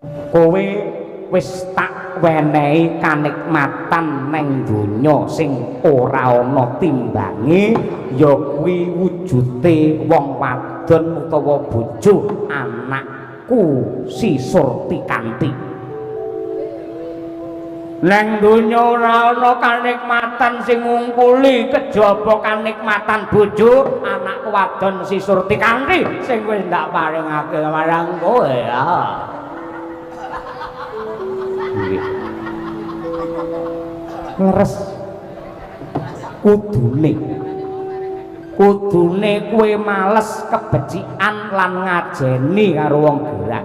Kowe wis tak wenehi kanikmatan neng donya sing ora ana timbange, ya kuwi wujude wong wadon utawa bojo anakku si Surtikanti. Neng donya ora ana kanikmatan sing ngungkuli kejaba kanikmatan bojo anakku wadon si Surtikanti sing wis ndak paringake marang kowe ya. Nggih. Leres kudune. Kudune kowe males kebecikan lan ngajeni karo wong gerak.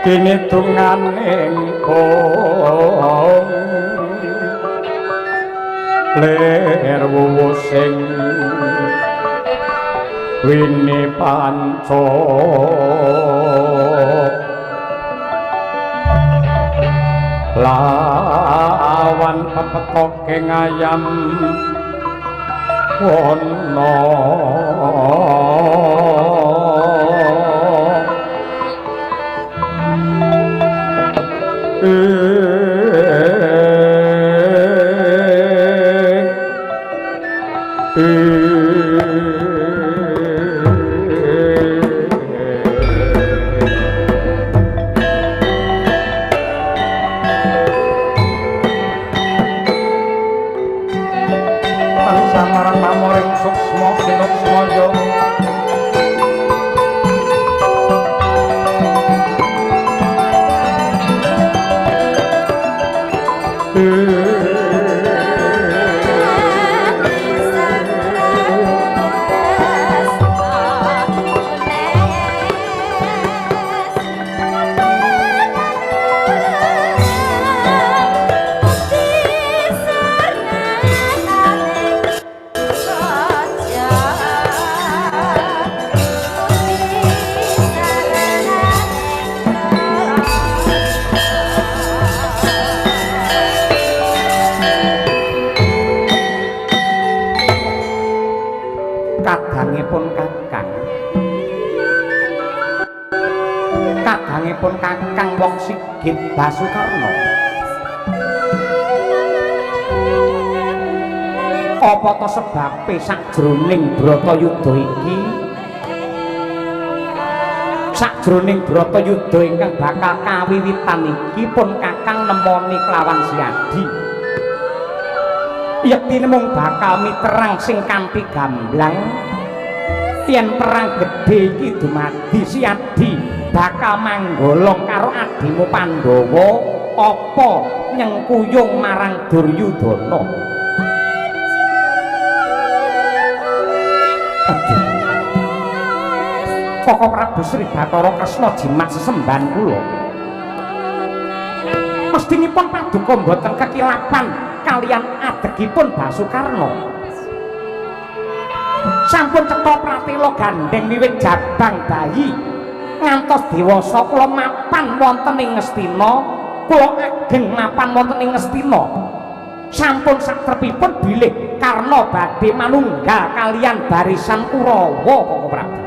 Kini tunganing kong lir wuwu sing wini panca lawan pepetoke ngayam wana. Kadangipun Kakang wong Sigit Basukarna. Apa ta sebabe sajroning Bratayuda iki? Sajroning Bratayuda ingkang bakal kawiwitan iki pun Kakang nemoni kelawan Siadi. Yektine mung bakal miterang sing kanthi gamblang yen perang gedhe iki dumadi Siadi bakal manggolong karo adimu Pandhawa apa nyengkuyung marang Duryudana. Aduh. Koko Prabu Sri Bathara Kresna jimat sesembahan kula. Mestinipun paduka mboten kekilapan kalian adegipun Basukarna. Sampun cetha pratela gandeng wiwit jabang bayi ngantos dewasa kula mapan wonten ing Ngastina, kula ageng mapan wonten ing Ngastina. Sampun satrepipun bilih Karna badhe manunggal kalian barisan Kurawa Koko Prabu.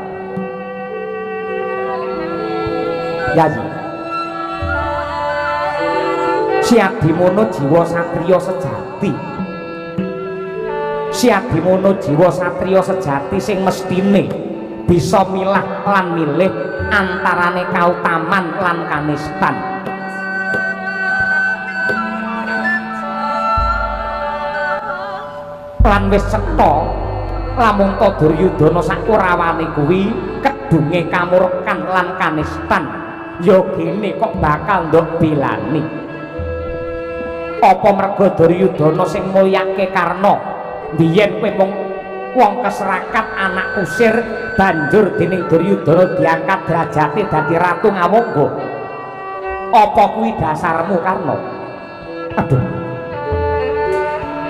Yayi. Siadimono jiwa satriya sejati. Siadimono jiwa satriya sejati sing mestine bisa milah lan milih antarane kautaman lan kanistan. Lan wis cetha lamun ta Duryudana sakurawane kuwi kedunge kamurkan lan kanistan, ya gene kok bakal ndok bilani. Apa merga Duryudana sing mulyake Karna? Biyen kowe mung wong keserakat anak kusir, banjur dening Duryudana diangkat derajate dadi ratu Ngawangga. Apa kuwi dasarmu Karna? Aduh.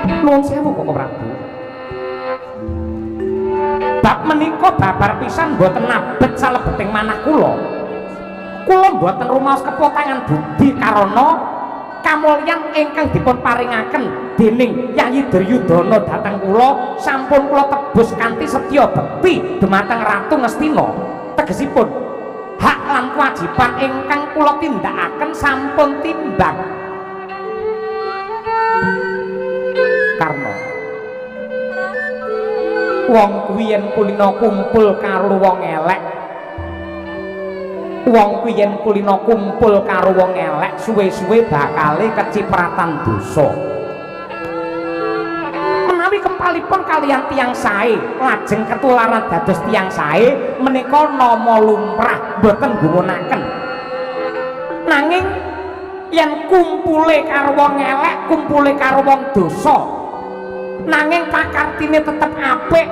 Nuwun sewu Koko Prabu. Bab menika babar pisan mboten nabet salebeting manah kula. Kula mboten rumaos kepotangan budi karana kamulyan ingkang dipun paringaken dening Yayi Duryudana dhateng kula sampun kula tebus kanthi setya bekti dumateng Ratu Ngastina. Tegesipun hak lan kewajiban ingkang kula tindakaken sampun timbang. Karna wong kuwi yen kulina kumpul karo wong elek, wong kuwi yen kulina kumpul karo wong elek suwe-suwe bakale kecipratan dosa. Menawi kempalipun kaliyan tiyang sae lajeng ketularan dados tiyang sae menika nama lumrah boten nggumunaken. Nanging yen kumpule karo wong elek, kumpule karo wong dosa, nanging pakartine tetep apik,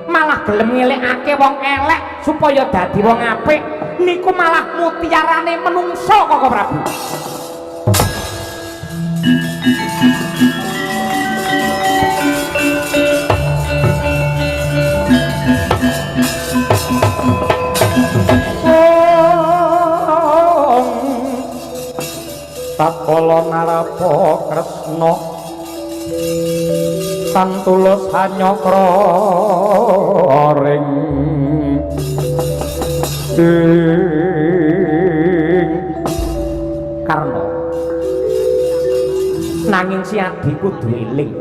malah gelem ngelekake wong elek supaya dadi wong apik, niku malah mutiarane menungso Koko Prabu. Tatkala narapa Kresna tan tulus hanyakra ring ing Karna. Nanging si adi kudu eling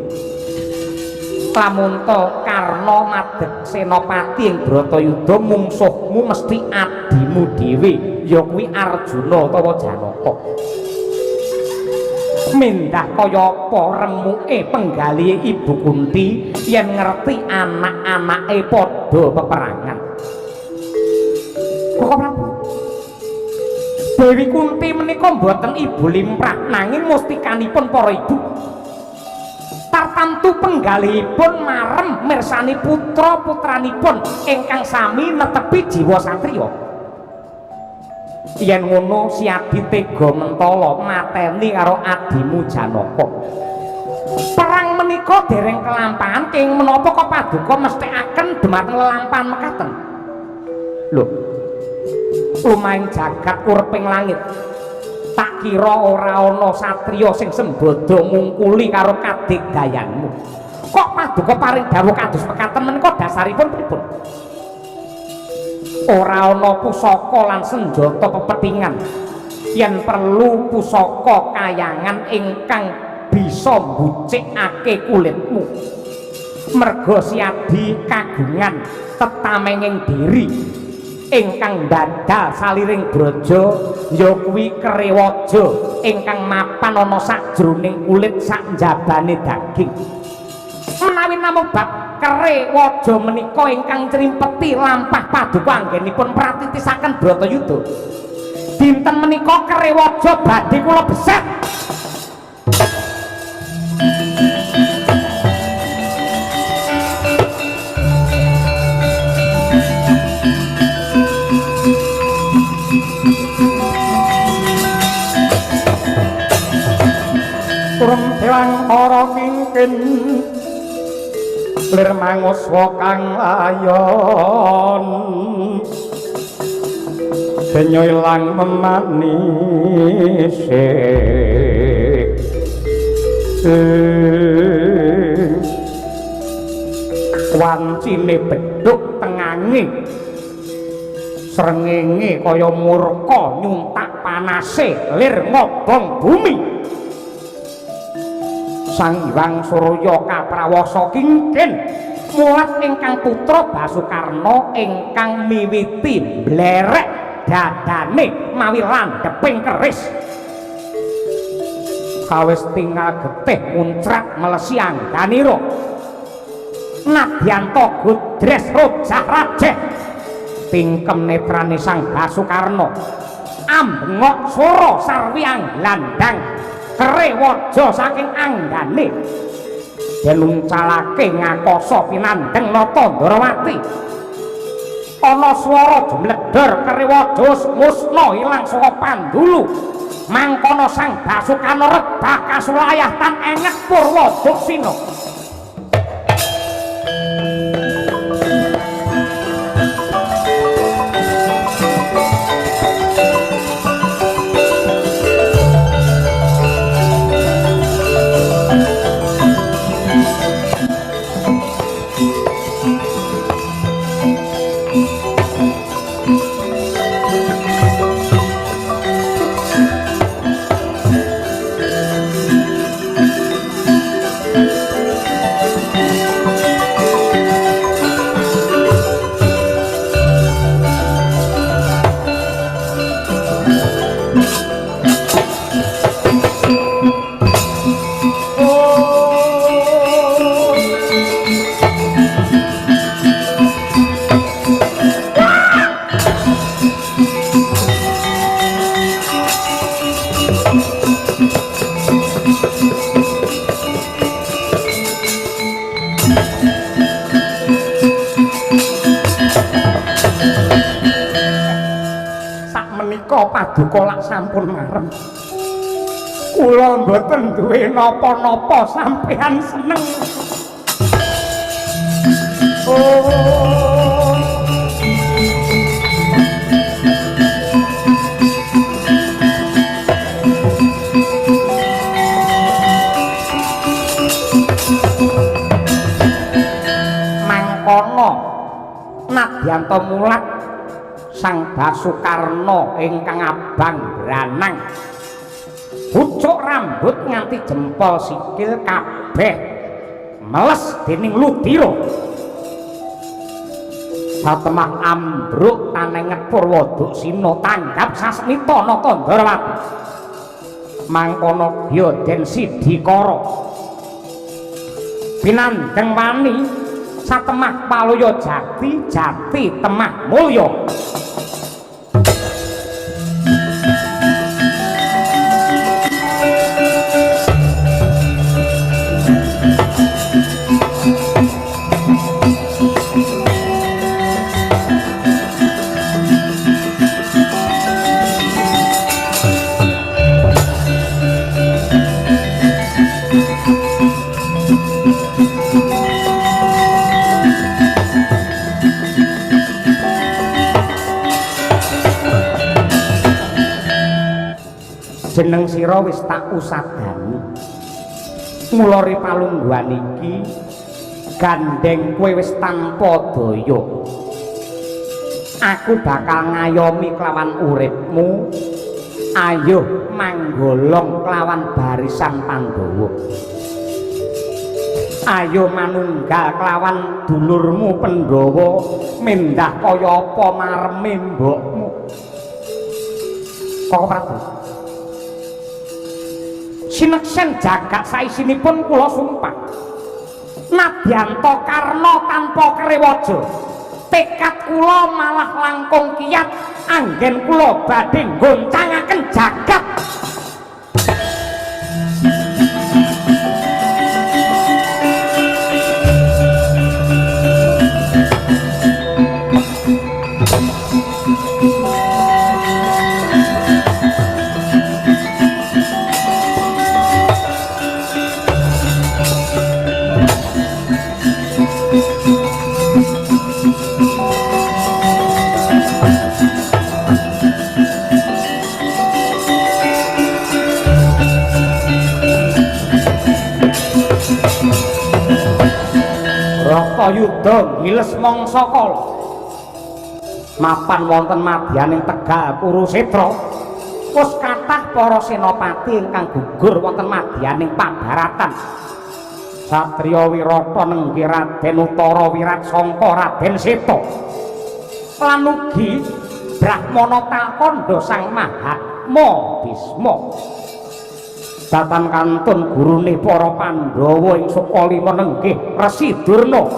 lamun ta Karna madeg senopati ing Bratayuda, mungsuhmu mesti adimu dhewe, ya kuwi Arjuna utawa Janaka. Mindah kaya apa remuke penggalihe Ibu Kunti yen ngerti anak-anake padha peperangan. Koko Prabu, Dewi Kunti menika mboten ibu limrah, nanging mustikanipun para ibu. Tartamtu penggalihipun marem mirsani putra-putranipun ingkang sami netepi jiwa satriya. Yen ngono si adi tega mentala mateni karo adimu Janaka. Perang menika dereng kelampahan, kenging menapa kok paduka mesthekaken dumateng lelampahan mekaten. Lho, lumahing jagat urping langit, tak kira ora ana satriya sing sembada ngungkuli karo kadigdayanmu. Kok paduka paring dawuh kados mekaten menika dasaripun pripun? Ora ana pusaka lan senjata pepethingan. Yen perlu pusaka kayangan ingkang bisa mbucikake kulitmu. Merga si adi kagungan tetamenging diri ingkang ndadal saliring braja ya kuwi Krewaja ingkang mapan ana sajroning kulit sakjabane daging. Menawi namung bab Krewaja menika ingkang crimpeti lampah paduka anggenipun pratitisaken Bratayuda, dinten menika Krewaja badhe kula beset. Turun dewangkara kingkin lir manguswa kang layon denyo ilang memanise wancine bedhug tengange srengenge kaya murka nyuntak panase lir ngobong bumi. Sang Hyang Surya kaprawasa kingkin mulat ingkang putra Basukarna ingkang miwiti mblerek dadane mawi landheping keris. Kawis tingal getih muncrat melesi angganira. Nadyanta godres rojah rajeh tingkem netrane Sang Basukarna ambengok swara sarwi anglandang kerewaja saking anggane den uncalake ngakasa pinandheng Nata Ndorowati. Ana swara jumledor kerewaja musna ilang saka pandulu. Mangkono Sang Basukarna rebah kasulayah tan enget purwa duksina. Paduka lak sampun marem. Kula mboten duwe napa-napa sampean seneng. Oh. Mangkono nadyanta mulat Sang Basukarna ingkang abang branang pucuk rambut nganti jempol sikil kabeh meles dening ludira. Satemah ambruk tanenget purwa duksina tanggap sasmita Nata Ndorowati. Mangkono gya den sidikara pinandheng wani satemah paluya jati jati temah mulya. Jeneng sira wis tak usadani. Mula palungguhan iki gandeng kowe wis tanpa daya. Aku bakal ngayomi kelawan uripmu. Ayo manggolong kelawan barisan Pandhawa. Ayo manunggal kelawan dulurmu Pandhawa, mendah kaya apa mareme mbokmu. Koko Prabu, sineksen jagat saisinipun kula sumpah nadyanta karna tanpa kerewaja tekad kula malah langkung kiyat anggen kula badhe nggoncangaken jagat. Yuda ngiles mangsa kala mapan wonten madyaning Tegal Kurusetra wis kathah para senopati ingkang gugur wonten madyaning pabaratan. Satriya Wirata nenggih Raden Utara Wiratsangka Raden Seta lan ugi Brahmana Talkandha Sang Mahatma Bisma. Datan kantun gurune para Pandhawa ing Sukalima nenggih Resi Durna.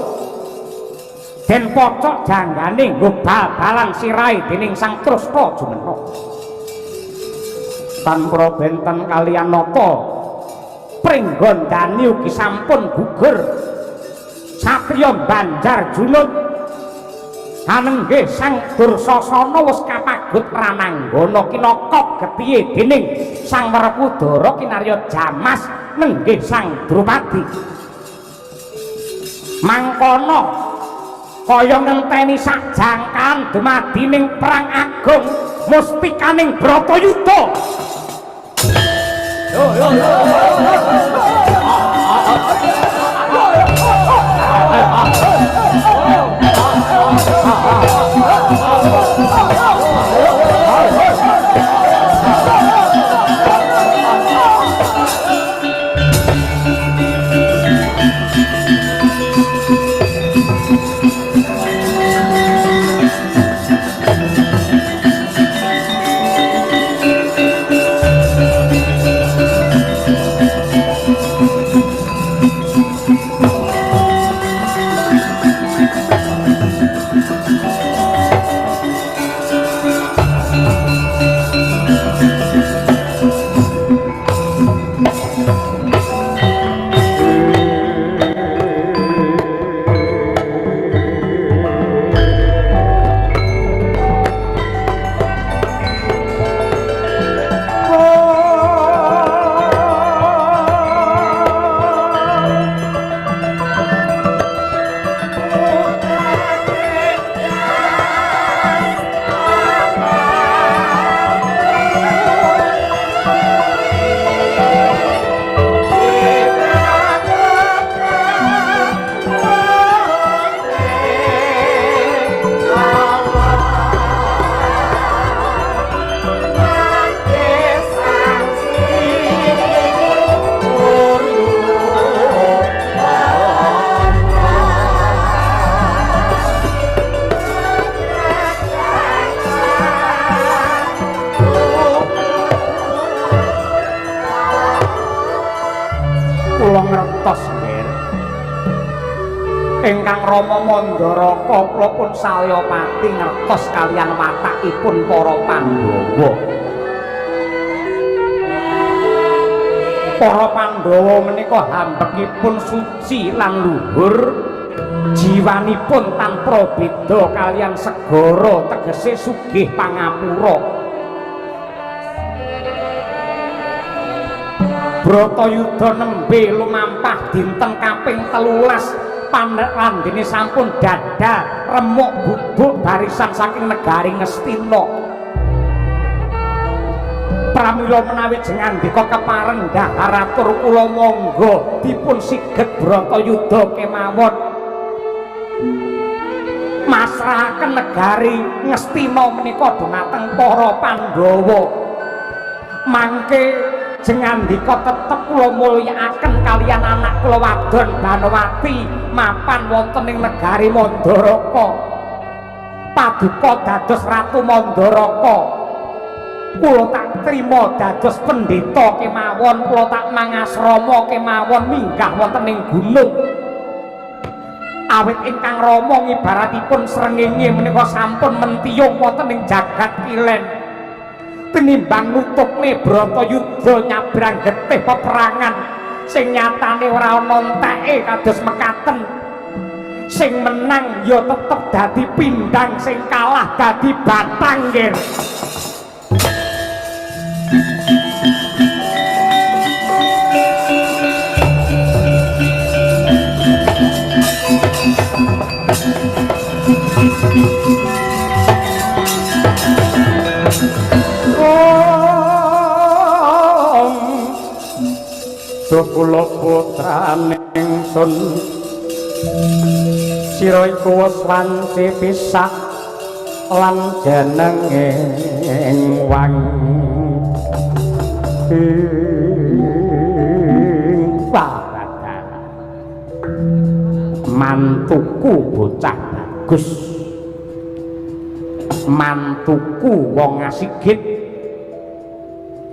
Den pocok janggane nggo bal-balan sirahe dening Sang Trusna Jumena. Tanpa benten kaliyan nata Pringgondani ugi sampun gugur. Satriya Banjar Junut anenggih Sang Dursasana wis kapagut Rananggana kinokop getihe dening Sang Werkudara kinarya Jamas nenggih Sang Drupadi. Mangkono kaya ngenteni sak jangkaan dumadi ning perang agung mustikaning Bratayuda. Yo yo yo. Ingkang Rama Mandaraka kula pun salyapati ngertos kaliyan watakipun para Pandhawa. Para Pandhawa menika hambekipun suci lan luhur, jiwanipun tanpa beda kaliyan segara tegese sugih pangapura. Bratayuda nembe lumampah dinten kaping 13 pandene sampun dada remuk bubuk barisan saking negari Ngastina. Pramila menawi jengandika kepareng dhahar atur kula monggo dipun siget Bratayuda kemawon masrahaken negari Ngastina menika dhumateng para Pandhawa. Mangke jengandika tetep kula mulyakaken kaliyan anak kula wadon Banowati mapan wonten ing negari Mandaraka. Paduka dados Ratu Mandaraka. Kula tak trima dados pendeta kemawon, kula tak mangasrama kemawon minggah wonten ing gunung. Awit ingkang rama ngibaratipun srengenge menika sampun mentiyung wonten ing jagat kilen. Tinimbang nutupne Bratayuda nyabrang getih peperangan sing nyatane ora ana enteke kados mekaten. Sing menang ya tetep dadi pindang, sing kalah dadi batang nggih. Kula putrane ingsun sira iku wis wanci pisah lan jenenge wang mantuku bocah bagus, mantuku wong asigit.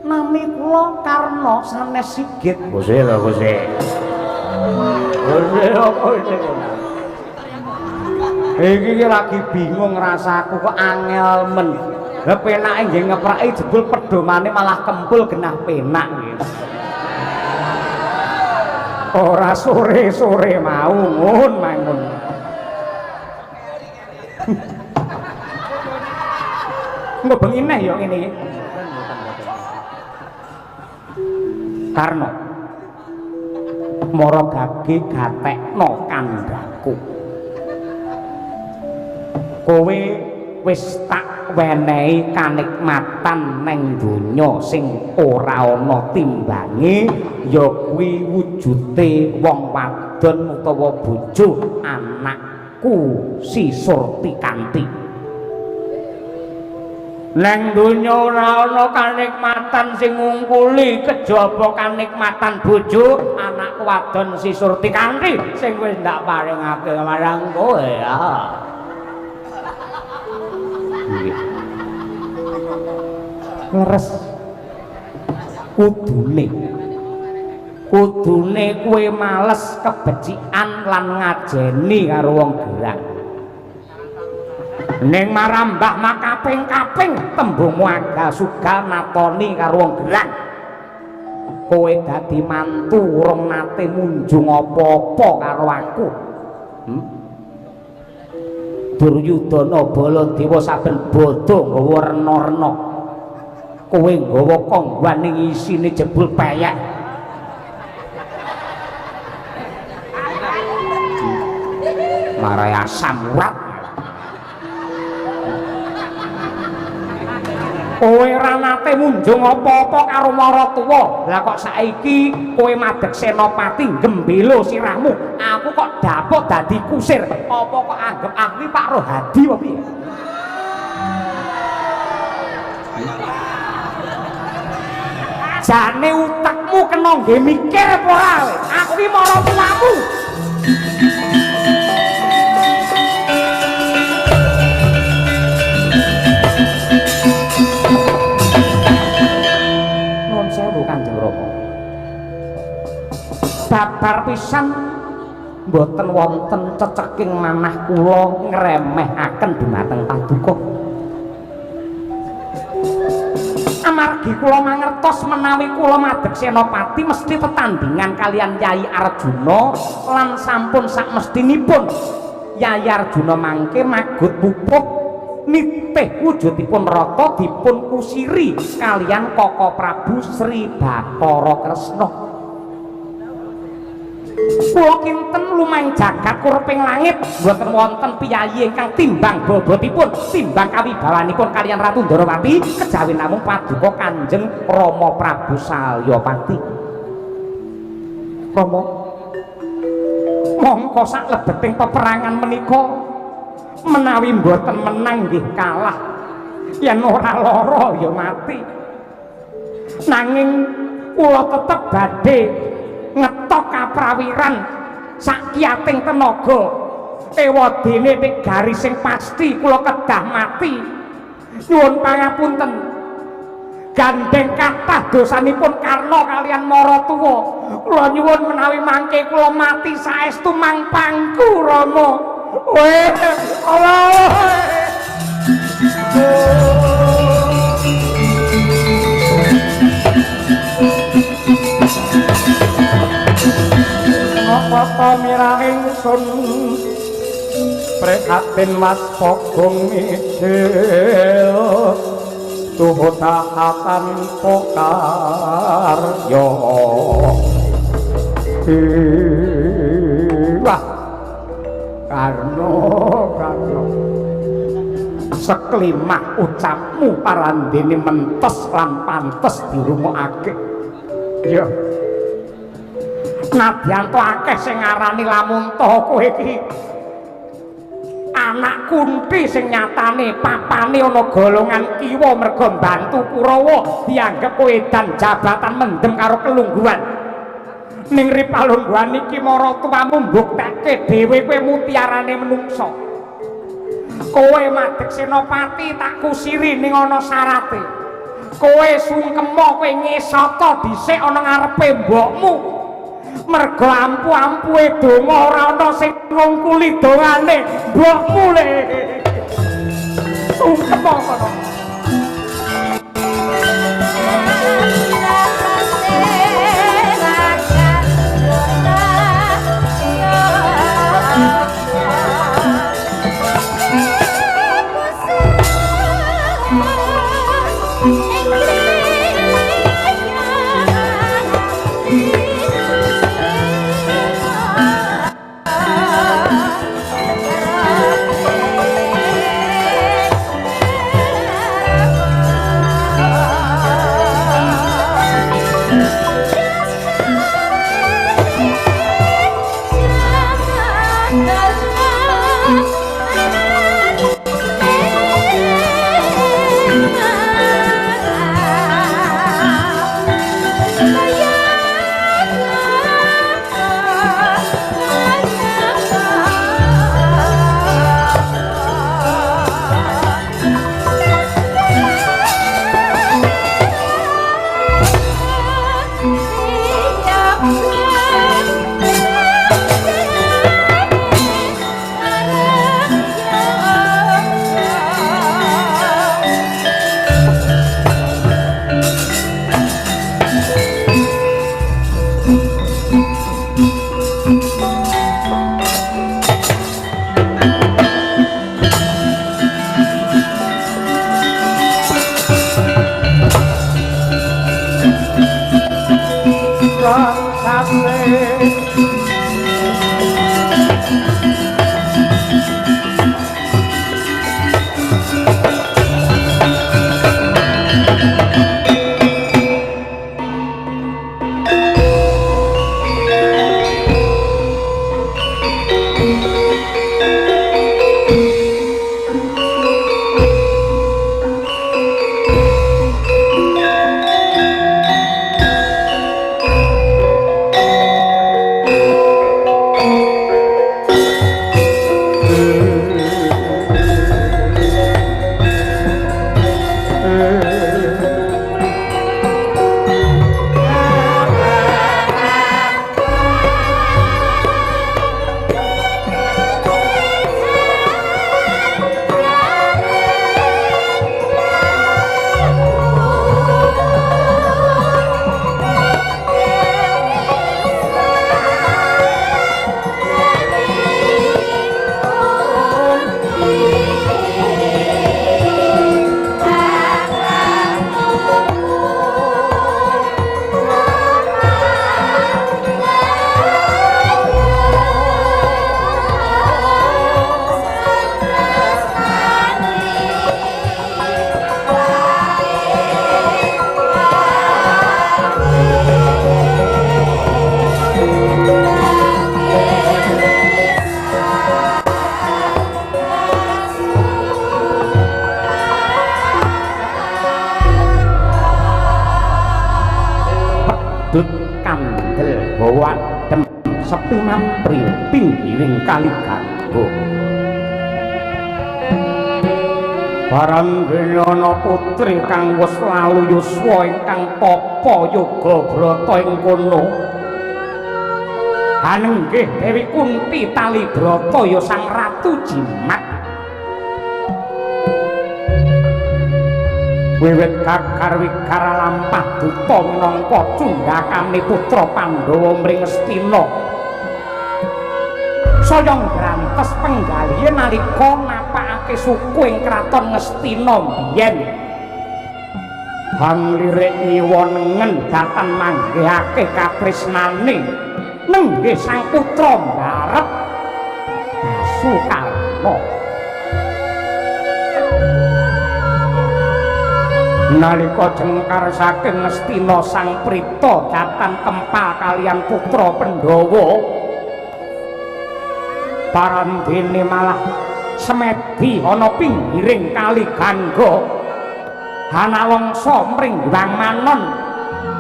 Nami kula Kula Karna sanes Sigit. Gusti lho Gusti. Gusti apa iki? Iki ki lagi bingung rasaku kok angel men. Lah penake nggih ngepraki jebul pedomane malah kempul genah penak nggih. Ora sore-sore mau ngun mangun. Engko bengi neh ya ngene iki. Karna mara gage gatekno kandhaku. Kowe wis tak wenehi kanikmatan neng donya sing ora ana timbange, ya kuwi wujude wong wadon utawa bojo anakku si Surti Kanthi. Neng donya ora ana kanikmatan sing ngungkuli kejaba kanikmatan bojo anakku wadon si Surti Kanthi sing wis ndak paringake marang kowe ya. Leres kudune kudune kowe males kebecikan lan ngajeni karo wong gerang. Ning marambah makaping-kaping tembungmu agal sugal natoni karo wong gerang. Kowe dadi mantu urung nate munjung apa-apa karo aku. Duryudana Baladewa saben bodho nggawa rena-rena. Kowe nggawa kongguan ning isine jebul peyek. Marai asam urat. Kowe ora nate munjung apa-apa karo maratuwa. Lah kok saiki kowe madeg senopati gembelo sirahmu. Aku kok dapuk dadi kusir. Apa kok anggep aku iki Pak Rohadi apa piye? Jane utekmu kena ngge mikir apa ora? Aku iki maratuwamu. Nuwun sewu Kanjeng Rama. Babar pisan mboten wonten ceceking manah kula ngremehaken dumateng paduka. Amargi kula mangertos menawi kula madeg senopati mesti tetandingan kalian Yai Arjuna lan sampun sakmestinipun Yai Arjuna mangke magut pupuh nitih wujudipun rata dipun kusiri kalian Koko Prabu Sri Bathara Kresna. Kula kinten lumaing jagat kurping langit mboten wonten piyayi ingkang timbang bobotipun timbang kawibawanipun kalian Ratu Ndorowati kejawi namung paduka Kanjeng Rama Prabu Salyapati. Rama, mongko sak lebeting peperangan menika menawi mboten menang nggih kalah, yen ora lara ya mati. Nanging kula tetep badhe ngetok kaprawiran sakiyating tenaga. Ewadene nek garis sing pasti kula kedah mati. Nyuwun pangapunten. Gandeng kathah dosanipun Karna kalian maratuwa. Kula nyuwun menawi mangke kula mati saestu mang pangku Rama. Weh, Allah. Apa mirah ingsun prihatin Mas Pogong ijil tuhu taatan pokarya. Wah, Karna, Karna, seklimah ucapmu parandene mentes lan pantes dirungokake. Ya. Nadyan to akeh sing ngarani lamun to kowe iki anak Kunti sing nyatane papane ana golongan kiwa merga mbantu Kurawa dianggep kowe edan jabatan mendem karo kelungguhan. Ning ripalungguhan iki maratuwamu mbuktekke dhewe kowe mutiarane menungsa. Kowe madeg senopati tak kusiri ning ana syarate. Kowe sungkema, kowe ngesata dhisik ana ngarepe mbokmu. Mergo ampu-ampuhe donga ora ana sing ngungkuli dongane mbokmu le. Sungkema kono. Kandel bawa adem sepi mampri pinggiring kali Gangga. Barang ana putri kang wis lalu yuswa ingkang tapa yoga brata ing kono. Hanenggih Dewi Kunti tali brata ya Sang Ratu Jimat. Wiwit gagar wigara lampah duta minangka cundhakane putra Pandhawa mring Ngastina. Saya ngrantes penggalihe nalika napakake suku ing kraton Ngastina biyen. Hanglirik nyiwa nengen datan manggihake katresnane nenggih sang putra mbarep Basukarna. Nalika jengkar saking Ngastina sang Prita datan kempal kalian putra Pandhawa, parandene malah semedi ana pinggiring kali Gangga. Hanalongsa mring Manon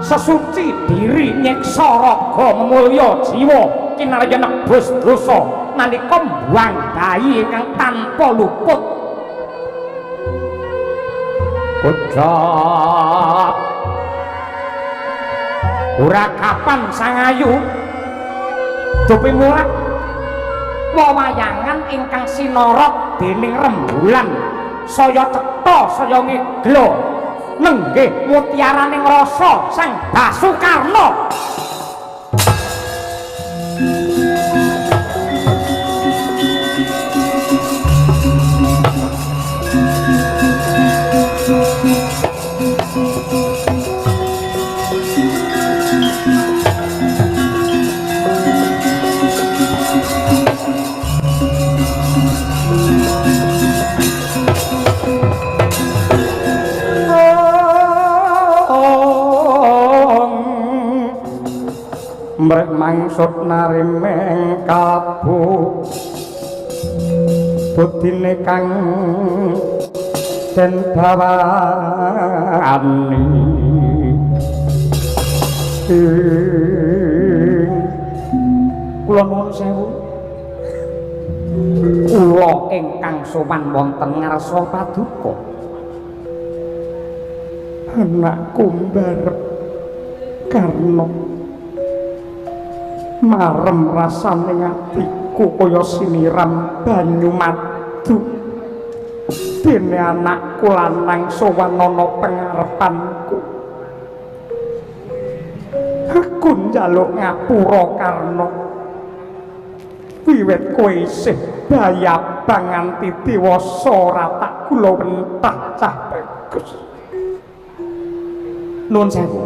sesuci diri nyiksa raga memulya jiwa kinarya nebus dosa nalika mbuang bayi ingkang tanpa luput. Kocap ora kapan sangayu dupi mulak wewayangan ingkang sinorot dening rembulan saya cetha saya ngegla nenggih mutiaraning rasa Sang Basukarna. Mrek mangsut narimeng kalbu budine kang den bawani Kula nuwun sewu, kula ingkang sowan wonten ngarsa paduka anakku mbarep Karna marem rasane atiku kaya siniram banyu madu dene anakku lanang sowan ana pengarepanku. Aku njaluk ngapura Karna, wiwit kowe isih bayabang nganti dewasa ora tak kula wentah cah bagus. Nuwun sewu,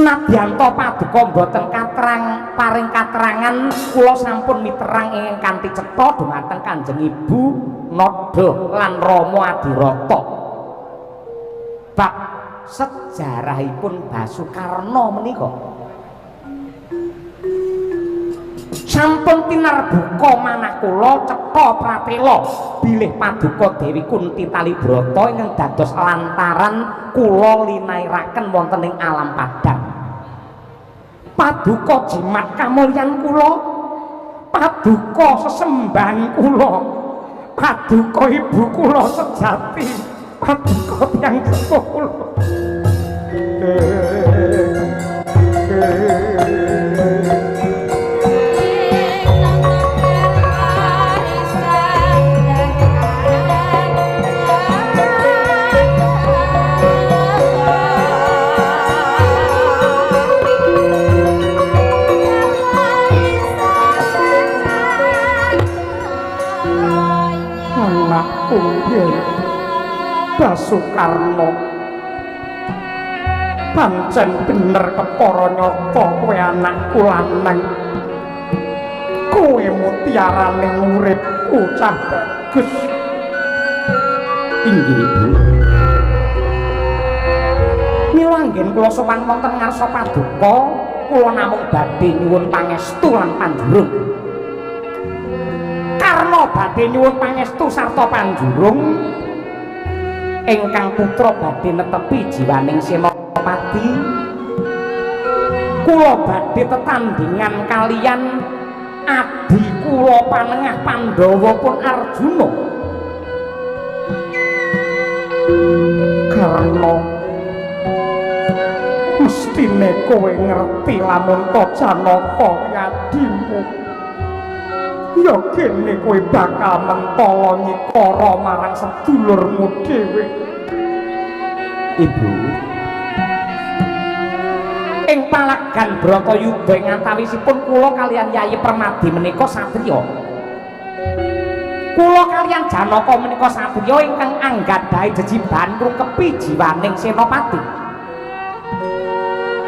nadyanto paduka mboten katerang paring katerangan kula sampun miterang ingkang kanthi cetha dumateng Kanjeng Ibu Nada lan Rama Adirata bab sejarahipun Basukarna menika. Sampun tinarbuka manah kula cetha pratela bilih paduka Dewi Kunti Talibrata ingkang dados lantaran kula linairaken wonten ing alam padang. Paduka jimat kamulyan kula, paduka sesembahan kula, paduka ibu kula sejati, paduka tiyang sepuh kula. Anakku Basukarna, pancen bener kepara nyata kowe anakku lanang, kowe mutiarane uripku cah bagus. Inggih Ibu. Mila anggen kula sowan wonten ngarsa paduka, kula namung badhe nyuwun pangestu lan panjurung. Karna badhe nyuwun pangestu sarta panjurung ingkang putra badhe netepi jiwaning senopati, kula badhe tetandhingan kaliyan adi kula panengah Pandhawa pun Arjuna. Karna mestine kowe ngerti lamun ta Janaka adimu, ya kene kowe bakal mentala nyikara marang sedulurmu dhewe. Ibu, ing palagan Bratayuda ing antawisipun kula kaliyan Yayi Permadi menika satriya. Kula kaliyan Janaka menika satriya ingkang anggadhahi jejibahan ngrungkepi jiwaning senopati.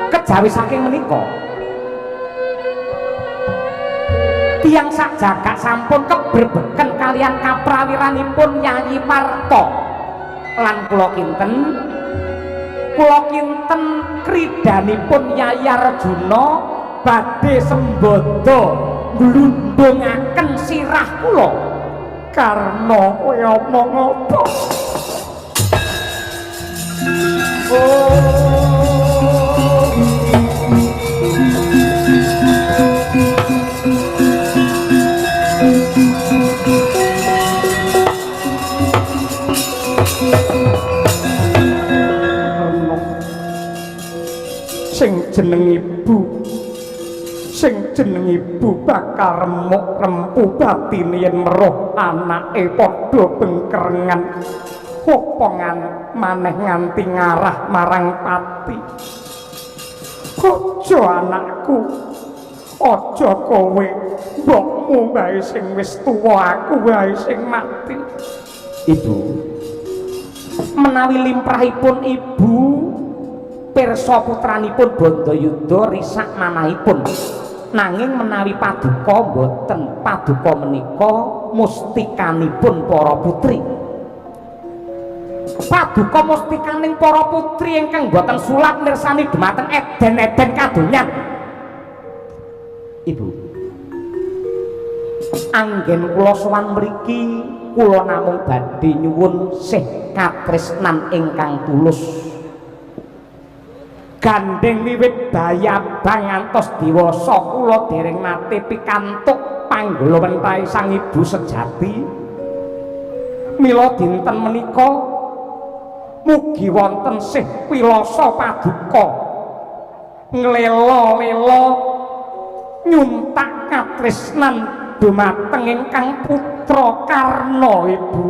Kejawi saking menika tiyang sak jagat sampun kebrebeken kaliyan kaprawiranipun Yayi Parto lan kula kinten kridanipun Yayi Arjuna badhe sembada nglundhungaken sirah kula. Karna kowe omong apa? Oh. jeneng ibu, sing jeneng ibu bakal remuk rempu batine yen meruh anake padha bengkerengan. Apa maneh nganti ngarah marang pati. Aja anakku, aja kowe, mbokmu wae sing wis tuwa, aku wae sing mati. Ibu, menawi limrahipun ibu pirsa putranipun Bandayuda risak manahipun, nanging menawi paduka mboten. Paduka menika mustikanipun para putri. Paduka mustikaning para putri ingkang mboten sulat mirsani dhumateng eden-eden kadonyan. Ibu, anggen kula sowan mriki kula namung badhe nyuwun sih katresnan ingkang tulus. Gandeng wiwit bayabang ngantos dewasa kula dereng nate pikantuk panggulawentahe sang ibu sejati. Mila dinten menika mugi wonten sih pilasa paduka nglela-lela nyuntak katresnan dumateng ingkang putra Karna. Ibu,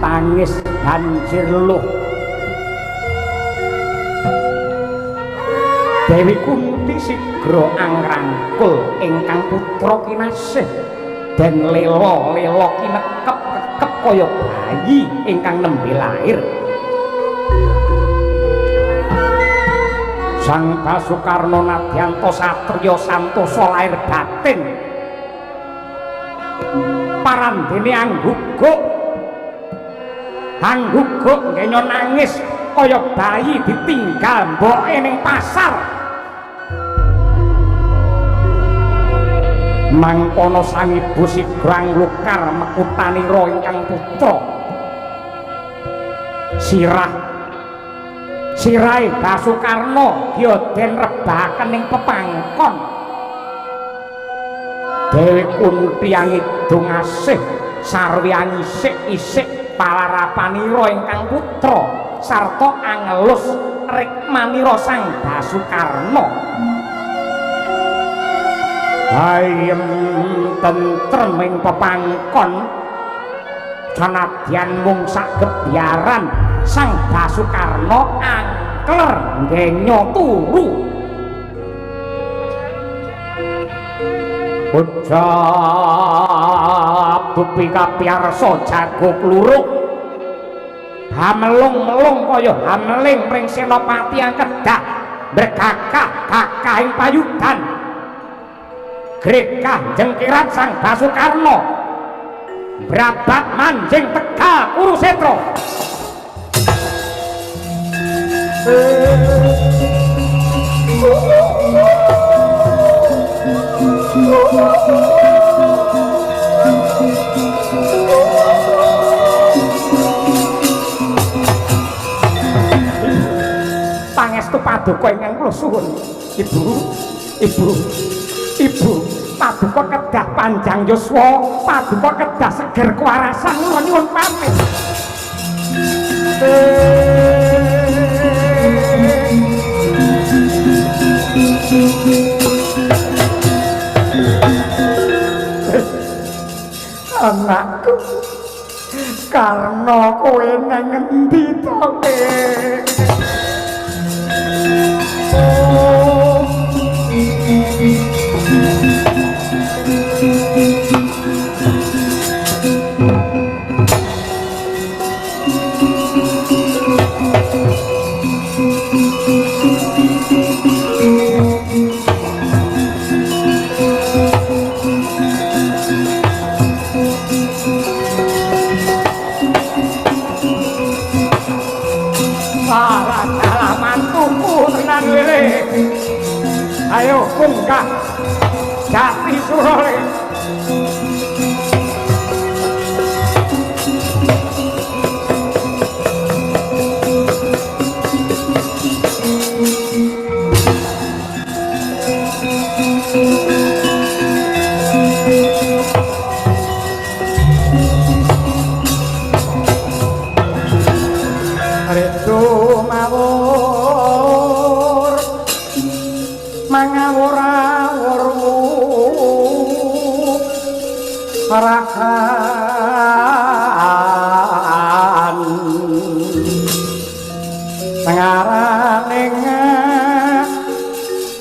tangis banjir luh. Dewi Kunti sigra angrangkul ingkang putra kinasih den lela-lela kinekep-kekep kaya bayi ingkang nembe lahir. Sang Basukarna nadyanto satriya santosa lahir batin, parandene angguguk angguguk ngenya nangis kaya bayi ditinggal mboke ning pasar. Mangkono sang ibu sigra nglukar mekutanira ingkang putra. Sirah sirahe Basukarna den rebahaken ing pepangkon. Dewi Kunti angidung asih sarwi angisik-isik palarapanira ingkang putra sarta angelus rikmanira sang Basukarna. Ayem tentrem ing pepangkon, Sanadyan mung sak gebyaran Sang Basukarna angkler ngenyo turu. Ujab bebi kapiyarsa jago kluruk hamelung-melung kaya hamling mring senopati ang kedah bregakah gagah ing payudan gregah jengkirat Sang Basukarna brabat manjing Tegal Kurusetra. Pangestu paduka ingkang kula suwun, Ibu, Ibu, Ibu, paduka kedah panjang yuswa, paduka kedah seger kewarasan, kula nyuwun pamit. Anakku, Karna kowe nang ngendi to, Nek? Ayo munggah jati surole. Redo mawur mangawur-awur rahan tengarane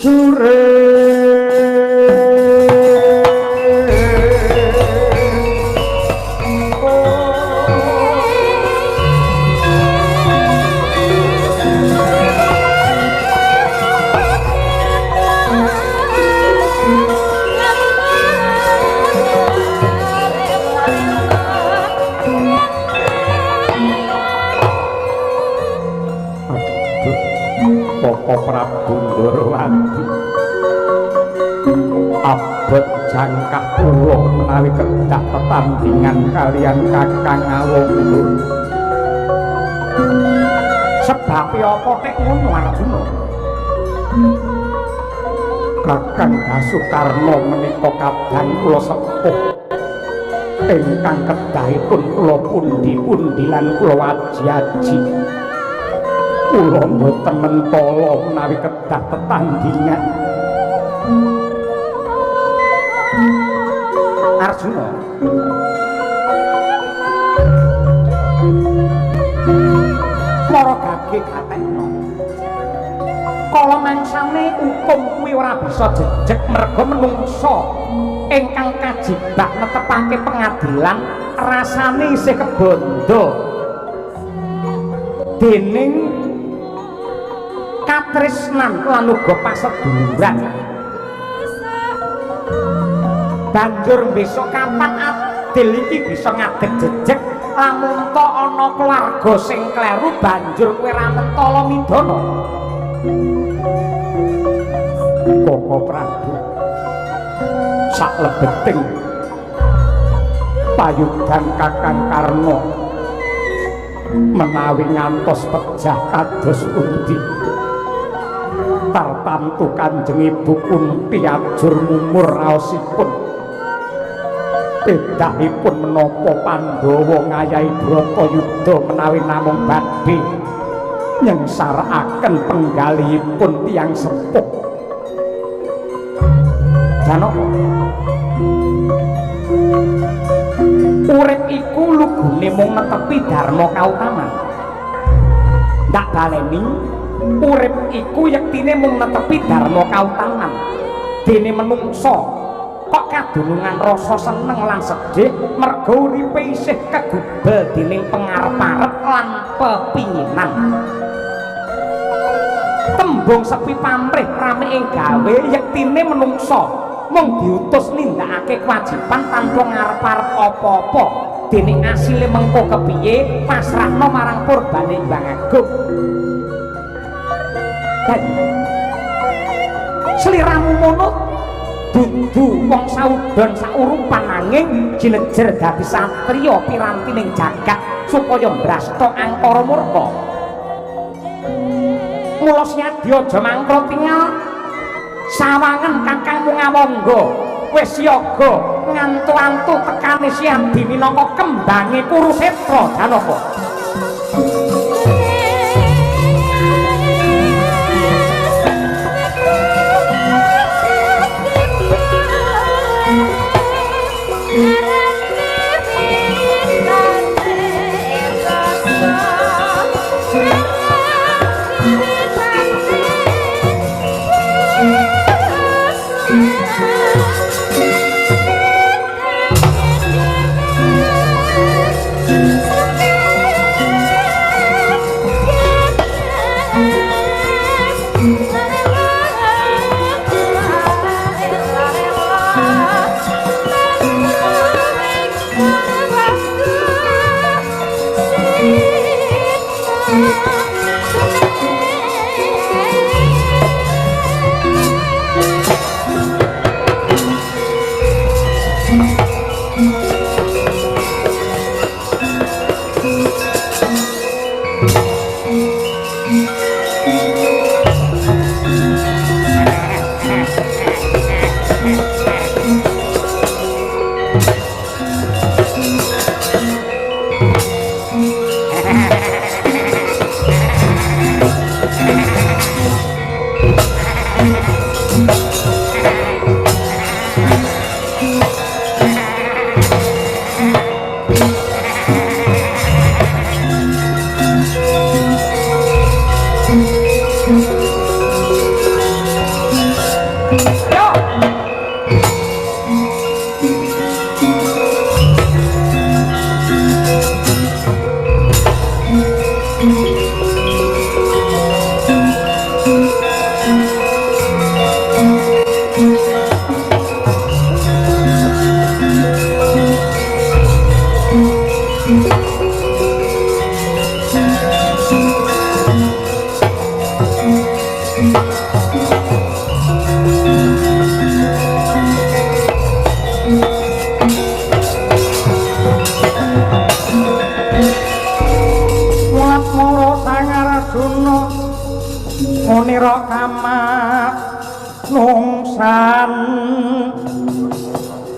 jure. Koko Prabu Ndorowati abot jangkah kula menawi kedah tetandingan kalian Kakang Awangga. Sebabe apa tek ngono Arjuna? Kakang Basukarna menika kadang kula sepuh ingkang kedahipun kula pundi-pundi lan kula waji-aji. Kula mboten mentala menawi kedah tetandingan. Arjuna, mara gage gatekno. Kala mangsane hukum kuwi ora bisa jejeg merga menungsa ingkang kajibak netepake pengadilan rasane isih kebandha dening katresnan lan uga paseduluran. Banjur besok kapan adil iki bisa ngadeg jejeg lamun ta ana keluarga sing kleru banjur kowe ra mentala midana. Koko Prabu saklebeting payudan Kakang Karna menawi ngantos pejah kados pundi tartamtu Kanjeng Ibu Kunti ajur mumur raosipun bedahipun menapa Pandhawa ngayahi Bratayuda menawi namung badhe nyengsarakaken penggalihipun tiyang sepuh. Janaka, urip iku lugu regune mung netepi dharma kautaman. Ndak baleni, urip iku yektine mung netepi dharma kautaman. Dene menungsa kok kadunungan rasa seneng lan sedih merga uripe isih kegubel dening pengarep-arep lan pepinginan. Tembung sepi pamrih rame ing gawe yektine menungsa mung diutus nindakake kewajiban tanpa ngarep-arep apa-apa. Dene asile mengko kepiye pasrahno marang purbane Hyang Agung. Sliramu mono dudu wong saudon saurupan nanging jilejer dadi satriya piranti ning jagat supaya mbrasta angkara murka. Mula Siyadi aja mangkra tingal sawangen kakangmu ngawangga wis siaga ngantu-antu tekane Siyadi minangka kembange Kurusetra Janaka.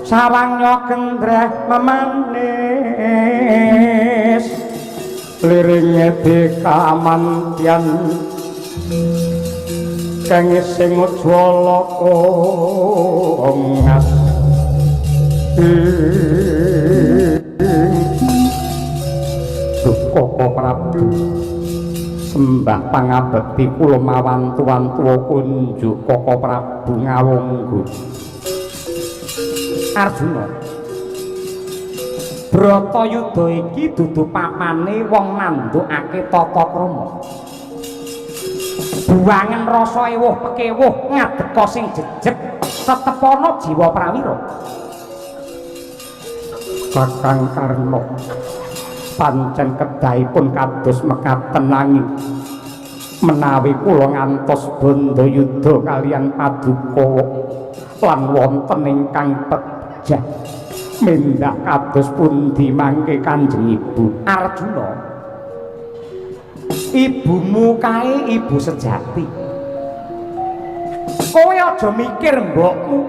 Sawangnya gendreh memanis liringe dikamantian kenge sing ujwala kongas. Koko Prabu sembah pangabekti kula mawantu-wantu kunjuk Koko Prabu ngawonggo. Arjuna, Bratayuda iki dudu papane wong nandukake tata krama. Buangen rasa ewuh pekewuh ngadeka sing jejeg tetepana jiwa prawira. Kakang Karna pancen kedahipun kados mekaten nanging menawi kula ngantos bandayuda kaliyan paduka lan wonten ingkang pejah mendak kados pundi mangke Kanjeng Ibu. Arjuna, ibumu kae ibu sejati. Kowe aja mikir mbokmu.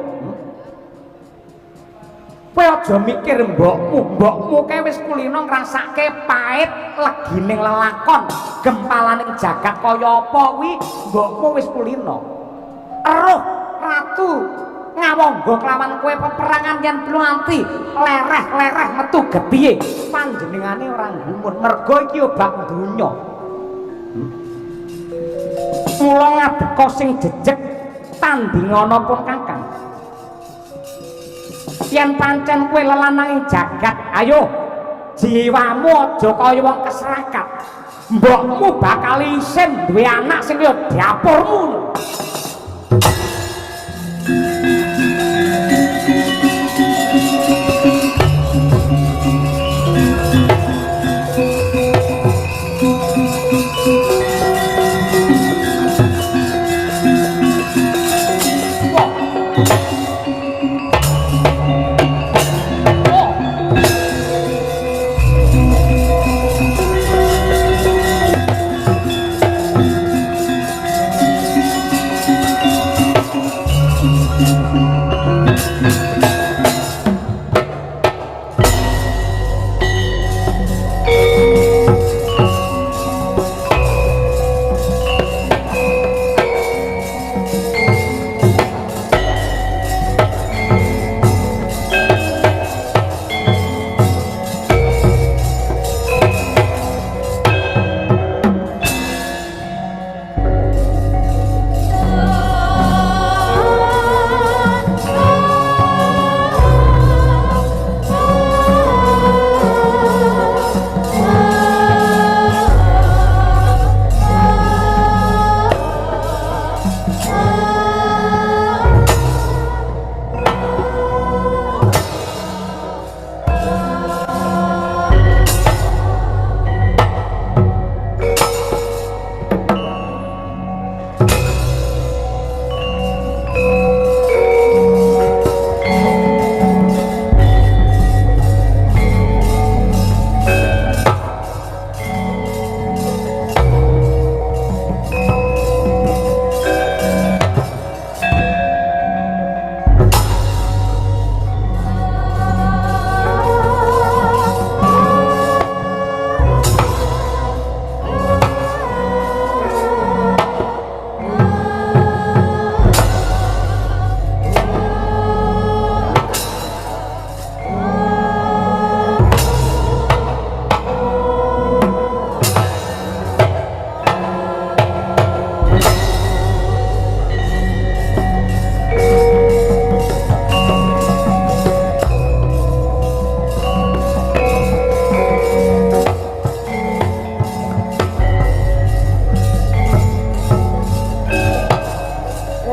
Kowe aja mikir mbokmu. Mbokmu kae wis kulino ngrasake pait legining lelakon, gempalaning jagat kaya apa kuwi mbokmu wis kulino. Eruh ratu Ngawangga Nyawangga kelawan kowe peperangan yen perlu nganti lereh-lereh metu getihe. Panjenengane ora gumun mergo iki bab donya. Mula ngadeka sing jejeg tandingana pun Kakang. Yen pancen kowe lelanang ing jagat, ayo jiwamu aja kaya wong keserakat. Mbokmu bakal isin duwe anak sing kaya dapurmu.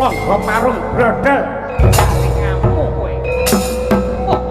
Longgo parung brodol dari ngamuk kowe. Oh.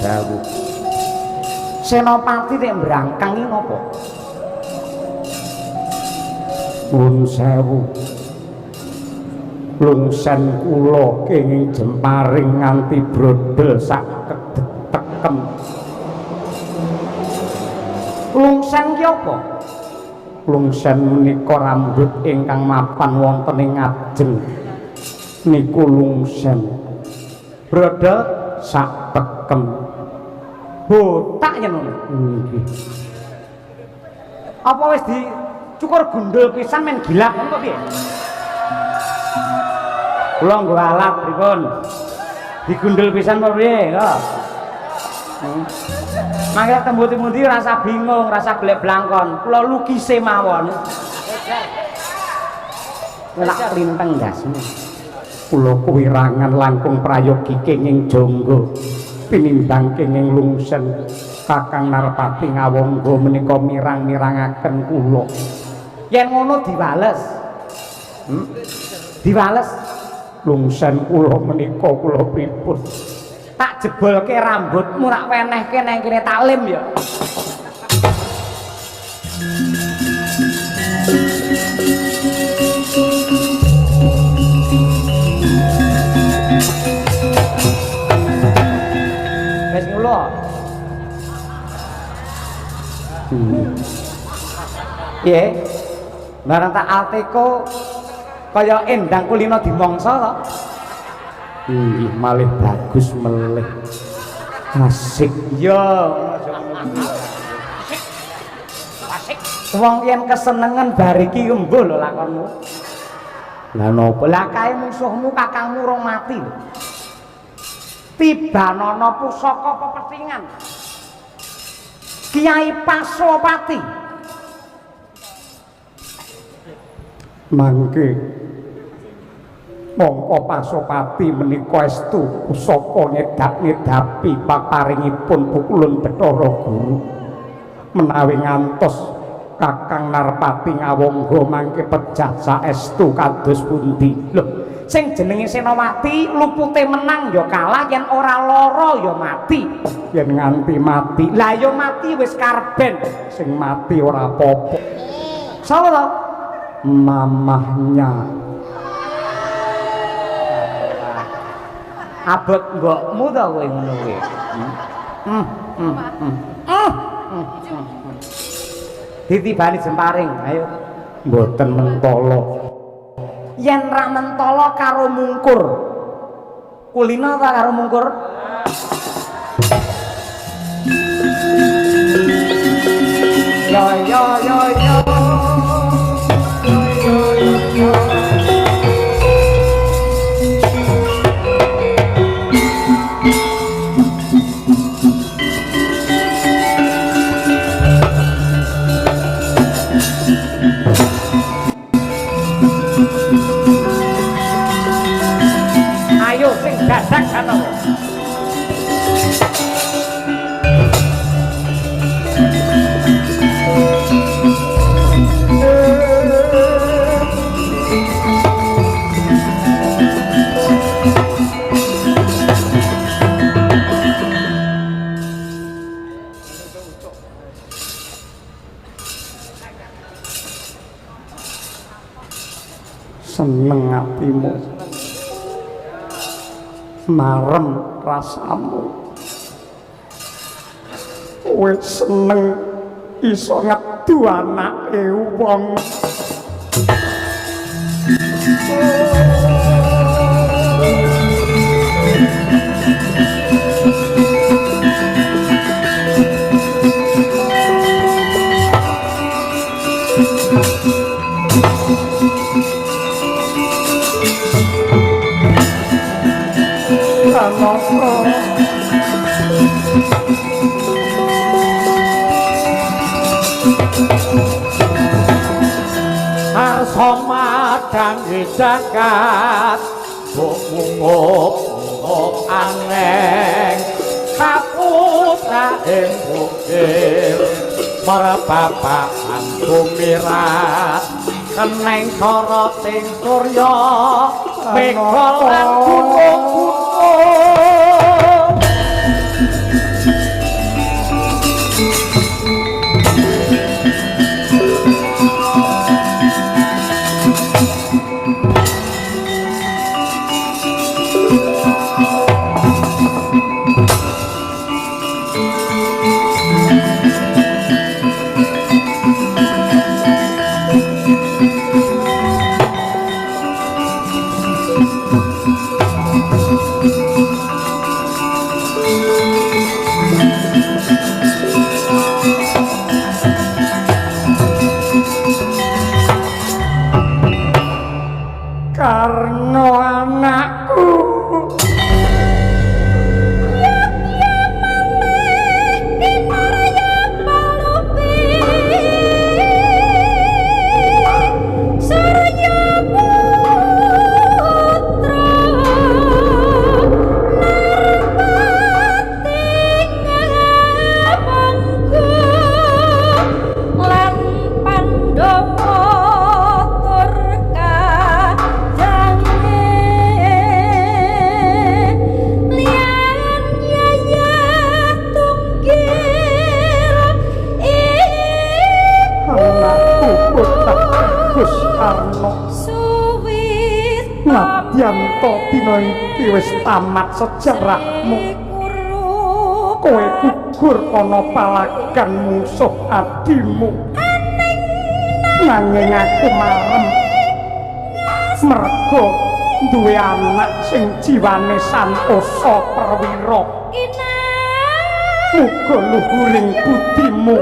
Dawuh. Senopati nek mbrangkang iki napa? Nuwun sewu. Lungsen kula kenging jemparing nganti brodol sak ketekem. Lungsen ki apa? Lungsen menika rambut ingkang mapan wonten ing ngajeng. Niku lungsen. Brodol sak tekem. Botak yen ngono. Nggih. Apa wis dicukur gundul pisan men gilak ngono piye? Kula nggo alat pripun? Digundul pisan apa piye? Lho. Mangke tembu-tembu rasa bingung, rasa golek blangkon. Kula lukise mawon. Lak klinteng ndasmu. Kula kuwirangan langkung prayogi kenging jangga tinimbang kenging lungsen. Kakang Narpati Ngawangga menika mirang-mirangaken kula. Yen ngono diwales. Diwales. Lungsen kula menika kula pripun? Tak jebolke rambutmu rak wenehke nang kene taklim ya. Wis ngono. Piye? Barang tak alteko kaya endang kulino dimongso to. Inggih malih bagus melih. Asik. Yo, asik. Wong yen kesenengen bar iki embuh lho lakonmu. Lah napa? Lah kae musuhmu kakangmu rong mati lho. Tibanana pusaka pepethingan. Kiai Pasopati. Mangke mongko Pasopati menika estu pusaka ngedap-ngedapi paparingipun pukulun Bathara Guru. Menawi ngantos Kakang Narpati Ngawangga mangke pejah saestu kados pundi. Lho, sing jenenge Senowati lupute menang ya kalah, yen ora lara ya mati. Yen nganti mati, lah ya mati wis karben. Sing mati ora apa-apa. Sapa to? Mamahnya. Abot mbokmu to kowe ngono kuwi. Ditibani jemparing, ayo. Mboten mentala. Yen ra mentala karo mungkur. Kulino ta karo mungkur? Yo yo yo yo. Yo yo yo. Ayo sing dadak ana. Seneng atimu, marem rasamu, kowe seneng iso ngedu anake wong. Arsa madhangi jagat mbok mungup-mungup aneng kaputra ing bukir merbabakan gumirat keneng soroting surya mega lan gunung-gunung. Karno anakku. Surya Putra Narpati ngabangku lan Pandhawa tur kajange liyan yaya tunggil. Anakku bocah Agus Karno, Suwit nadyan to dina iki wis tamat sejarahmu, kowe gugur ana palagan mungsuh adimu, nanging aku marem merga duwe anak sing jiwane santosa perwira. Muga luhuring budimu,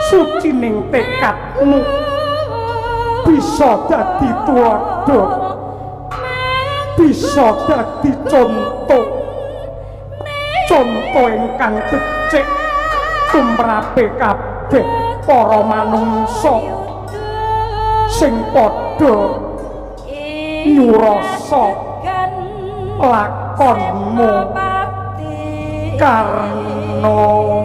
sucining tekadmu, bisa dadi tuladha, bisa dadi conto, conto ingkang becik tumrape kabeh para manungsa sing padha nyurasa lakonmu, Karno.